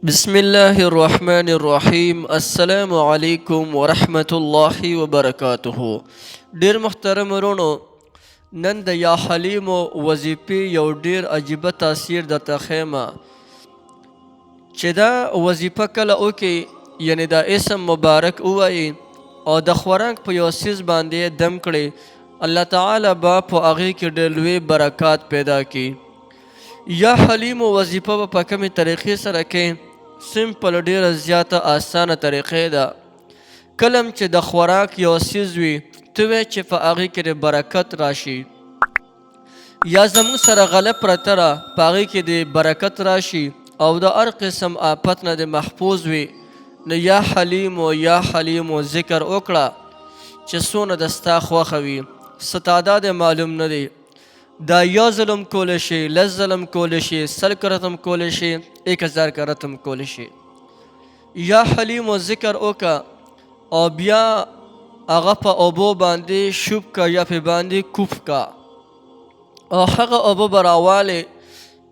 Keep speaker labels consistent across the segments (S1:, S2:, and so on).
S1: بسم الله الرحمن الرحیم. السلام علیکم ورحمت الله وبرکاته. ډیر محترم ورونو، نن د یا حلیم وظیفې یو ډیر عجیبه تاثیر درته ښیم چې دا وظیفه کله وکړي، یعنی دا اسم مبارک ووایي او د خوراک په یو څیز باندې دم کړي، الله تعالی به په هغې کې ډېر لوی برکات پیدا کړي. یا حلیم وظیفه به په کومې طریقې سره کې؟ سمپل، ډیره زیاته اسانه طریقې ده. کلم چې د خوراک یو څیز وي، ته وې چې په هغې کې د برکت راشي، یا زموږ سره غله پرته ده، په هغې کې د برکت راشي او د هر قسم آفت نه د محفوظ وي، نو یا حلیم او یا حلیم ذکر وکړه چې څونه د ستا خوښه وي. څه تعداد معلوم نه دی. دا یو ځل هم کولی شي، 10 ځل هم کولی شي، 100 کرت هم کولی شي، 1000 کرت هم کولی شي. یا حلیم ذکر وکړه او بیا هغه په اوبو باندې شوب کا یا په باندې کوف کا، او هغه اوبه به راوالې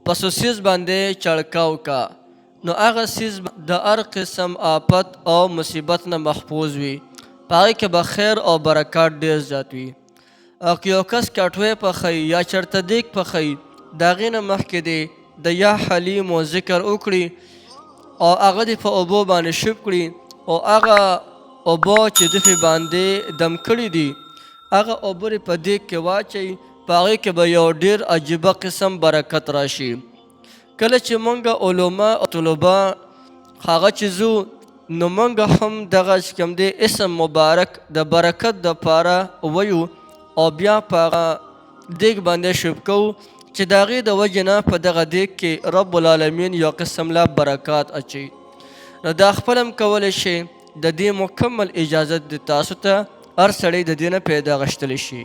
S1: په څه څیز باندې چړکاو کا، نو هغه څیز د هر قسم آفت او مصیبت نه محفوظ وي. په هغې کې به خیر او برکات ډېر زیات وي. او که یو کس کټوی پخوي یا چېرته دیګ پخوي، د هغې نه مخکې دې د یا حلیم ذکر وکړي او هغه دې په اوبو باندې شوب کړي، او هغه اوبه چې ده پرې باندې دم کړي دي، هغه اوبه دې په دیګ کې واچوي. په هغې کې به یو ډېر عجیبه قسم برکت راشي. کله چې مونږ علما او طلبا هغه چې ځو، نو مونږ هم دغه چې کوم دی اسم مبارک د برکت دپاره ویو او بیا په هغه دیګ باندې شوب کوو چې د هغې د وجې نه په دغه دیګ کې رب العالمین یو قسم لا برکات اچوي. نو دا خپل هم کولی شي. د دې مکمل اجازت د تاسو ته، هر سړی د دې نه پیدا غشتلی شي.